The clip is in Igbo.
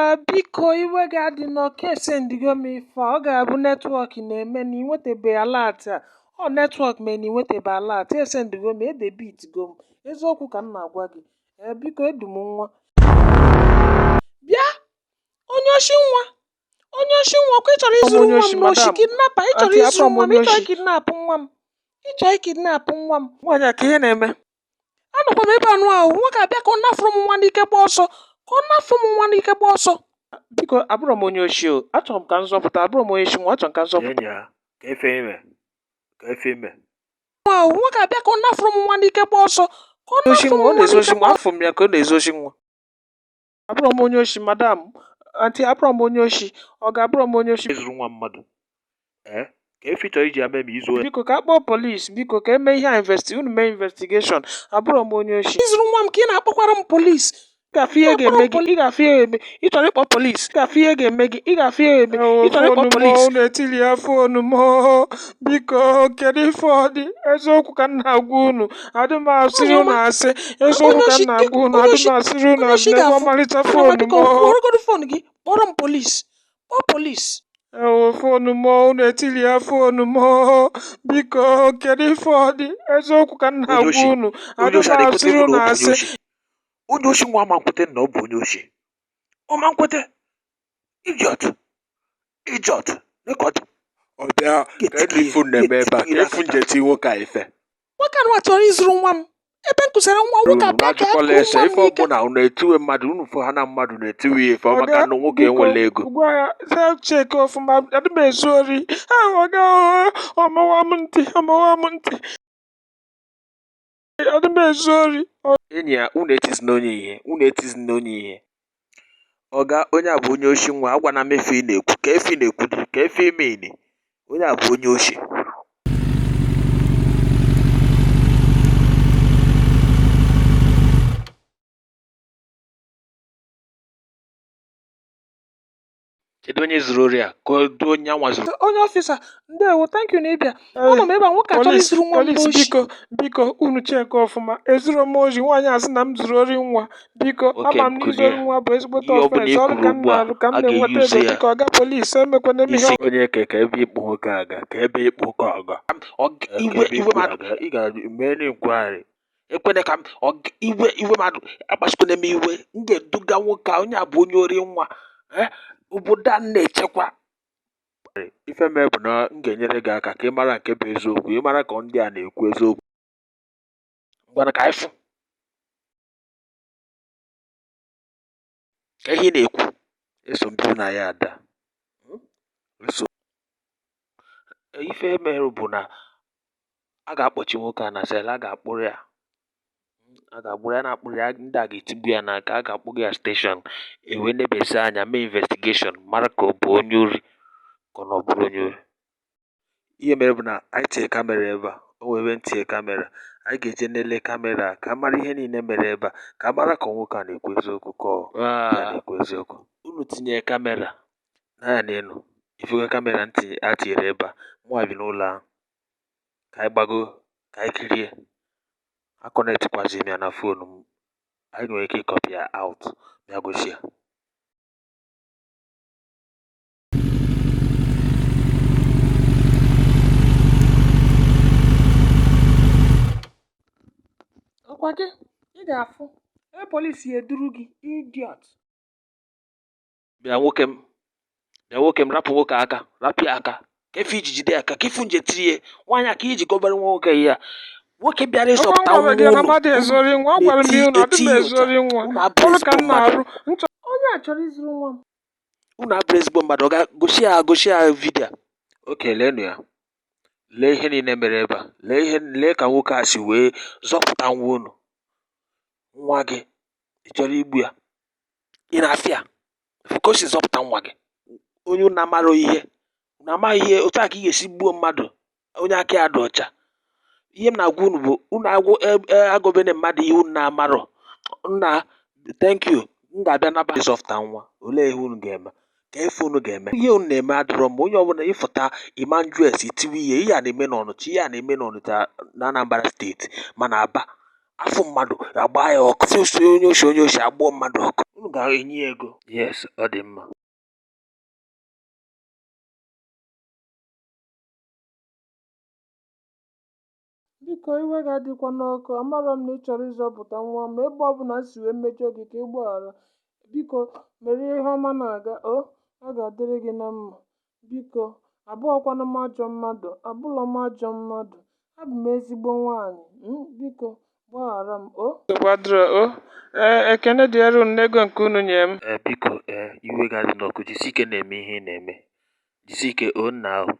Biko iwe gị adịna ọka esendigo m ife a. Ọ ga-abụ network na-eme na ịnwetabe alert a. Ọ network mee na ịnwetabe alert. Esendigo m, edebitgo m. Eziokwu ka m na-agwa gị. Ee, biko edu m nwa. Bịa! Onye oshi nwa! Onye oshi nwa, ọkwa ị chọrọ Abụrọ m izuru onye nwa m oshi, n'oshi madam. kidnapper. Ị chọrọ Aunty, izuru abụrọ m nwa m, onye ị chọrọ oshi. ikidnap nwa m. Ị chọrọ ikidnap nwa m. Nwaanyị a ka ihe na-eme? Anọkwa m ebe a nụ ahụ, nwoke abịa ka ọ nafuru m nwa n'ike gba ọsọ. Ka ọ nafu m nwa n'ike gba ọsọ. Biko abụrọ m onye oshi o. Achọrọ m ka m zọpụta. Abụrọ m onye oshi nwa. Achọrọ m ka m zọpụta. Enyi ya, ka efe ime, ka efe ime. Ahụ nwoke abịa ka ọ nafuru m nwa n'ike gba ọsọ. Ka ọ Oshi nafu m nwa, ọ nwa na-ezu n'ike oshi gba nwa. Afụ m ya ka ọ na-ezu oshi nwa. Abụrọ m onye oshi, madam. Aunty, abụrọ m onye oshi. Ọ ga-abụrọ m onye oshi. Ezuru nwa mmadụ. Ee, ka efe ị chọrọ iji ya mee ma izuo ya. Biko ka a kpọọ police. Biko ka eme ihe a unu mee investigation. Abụrọ m onye oshi. Izuru nwa m ka ị na-akpọkwara m police. Ị ga-afụ ihe ga-eme gị. Ị ga-afụ ihe ga-eme. Ị chọrọ ịkpọ police. Ị ga-afụ ihe ga-eme gị. Ị ga-afụ ihe ga-eme. Ị chọrọ ịkpọ Phone m, police. unu etili ya phone m. Biko kedu ife ọ dị? Eziokwu ka m na-agwa unu. Adị m asịrị unu asị. Eziokwu ka m na-agwa unu. Adị m asịrị unu asị. Nekwa ọmalịcha phone m. Kpọrọgodu phone gị. Kpọrọ m police. Kpọọ police. Ewo phone m, unu etili ya phone m. Biko kedu ife ọ dị? Eziokwu ka m Onye na-agwa oshi, unu. onye Adị oshi m a na-ekwete asịrị na unu ọ bụ onye asị. oshi. Onye oshi nwa ama nkwete na ọ bụ onye oshi. Ọ ma nkwete. Idiot. Idiot. Rekọd. Ọ bịa ka Ga-eti ifu na-eme ebe a ka efu nje ti nwoke a ife. Nwoke anụ a chọrọ izuru nwa m. Ebe m kụsara nwa nwoke Unu abịa ka ya ajụkwala kụrụ ese nwa m ife n'ike. ọbụla unu etiwe mmadụ unu fụ ha na mmadụ na-etiwe ya ife ọ maka Ọga, na nwoke biko enwela ego. gwa ya self check ọfụma. Adị m ezu ori. Ọga, ọmawa m ntị, ọmawa m ntị. Adị m ezu ori. Enyi ya, unu etizina onye ihe, unu etizina onye ihe. Ọga, onye a bụ onye oshi nwa, agwana m ife ị na-ekwu, ka efe ị na-ekwu dị, ka efe ime ini. Onye a bụ onye oshi. Kedu onye zuru ori a? Kedu onye anwa zuru? Onye officer, ndewo, thank you na ịbịa. Anọ m ebe a, nwoke a chọrọ Police, izuru nwa m police, n'oshi. biko, biko, unu check ọfụma. Ezuro m oshi. Nwaanyị asị na m zuru ori nwa. Biko, Nwoke ama m m na izu kulie. ori nwa bụ ezigbote Ihe ọbụla offense. i Ọrụ kwuru ka m ugbu a, na-arụ ka m a na-enweta ga-eyuzu ego. ya. Biko, ọga police, emekwana m ihe Isi Onye ke ka ebe ikpu nwoke aga ka ebe ikpu nwoke aga. Ọ Ka iwe ebe iwe ikpu mmadụ aga. Ị ga-eme inquiry. ekwene ka m ọ iwe iwe mmadụ akpasukwana m iwe. M ga-eduga nwoke a, onye a bụ onye ori nwa. Eh, obodo a na-echekwa. Ife mee bụ na m ga-enyere gị aka ka ị mara nke bụ eziokwu, ị mara ka ndị a na-ekwu eziokwu. Ngwanụ ka anyị fụ. Ka ihe ị na-ekwu. Eso m biri na ya ada. Eso Ife mere bụ na a ga-akpọchi nwoke a na cell, a ga-akpụrụ ya. A ga-agbụrụ ya na-akpụrụ ya, ndị a ga-etigbu ya n'aka, a ga-akpụga ya station, ewee nebezi anya mee investigation mara ka ọ bụ onye ori ka ọ na ọ bụrụ onye ori. Ihe mere bụ na anyị tinye camera ebe a, o nwere ebe m tinye camera. Anyị ga-eje nele camera ka a mara ihe niile mere ebe a, ka a mara ka nwoke a na-ekwu eziokwu ka ọ ya na-ekwu eziokwu. Unu tinye camera n'anya n'elu, ifugo camera ntinye a tinyere ebe a, mụnwa bi n'ụlọ ahụ. Ka anyị gbago ka anyị kirie. A connectkwazi m ya na phone m. Anyị nwere ike ịcopy ya out bịa gosi ya. Ọkwa gị, ị ga-afụ ebe police ya eduru gị, idiot. Bịa nwoke m, bịa nwoke m, rapụ nwoke aka, rapụ ya aka. Ka efe iji jide ya aka, ka ifu nje tiri ya. Nwaanyị a ka iji gọbara nwa nwoke ya. Nwoke bịara Ọkwa m ịzọpụta gwara nwa gị na unu. mmadụ Unu ezu ori nwa. Agwara m na-eti ya unu adị eti m ya ezu ụta. ori nwa. Unu abụrụ Ọrụ ka ezigbo m mmadụ. na-arụ. Onye a chọrọ izuru nwa m. Unu abụrụ ezigbo mmadụ. Ọ ga gosi ya gosi ya video a. Okay, leenụ ya. Lee ihe niile mere ebe a. Lee ihe lee ka nwoke a si wee zọpụta nwa unu. Nwa gị, ị chọrọ igbu ya. Ị na-afịa. Fụ ka o si zọpụta nwa gị. Onye unu amarọ ihe. Unu amaghị ihe otu a ka ị ga-esi gbuo mmadụ onye aka ya dị ọcha. Ihe m na-agwa unu bụ unu agwụ agụbene mmadụ ihe unu na-amarọ. Nna, thank you. M ga-abịa naba Ịzọpụta nwa, olee ihe unu ga-eme? Ka ife unu ga-eme. Ihe unu na-eme adịrọ mma. Onye ọbụla ịfụta ịma njụ ese itiwe ihe. Ihe a na-eme n'Ọnịcha, ihe a na-eme n'Ọnịcha na Anambra State, ma na Aba. Afụ mmadụ agba ya ọkụ. Sị osi onye oshi, onye oshi agbụọ mmadụ ọkụ. Unu ga-enye ya ego. Yes, ọ dị mma. Biko iwe gị adịkwa n'ọkụ. Amarọ m na ị chọrọ ịzọpụta nwa m. Ebe ọbụla m si wee mejọ gị ka ị gbaghara. Biko mere ihe ọma na-aga o, ọ ga-adịrị gị na mma. Biko abụọkwana m ajọ mmadụ, abụlọ m ajọ mmadụ. Abụ m ezigbo nwaanyị. Biko gbaghara m o. Nsogbu adịrọ o. Ee, ekene dịrị unu n'ego nke unu nye m. Ee, biko, ee, iwe gị adị n'ọkụ. Jisi ike na-eme ihe ị na-eme. Jisi ike o, nna ahụ.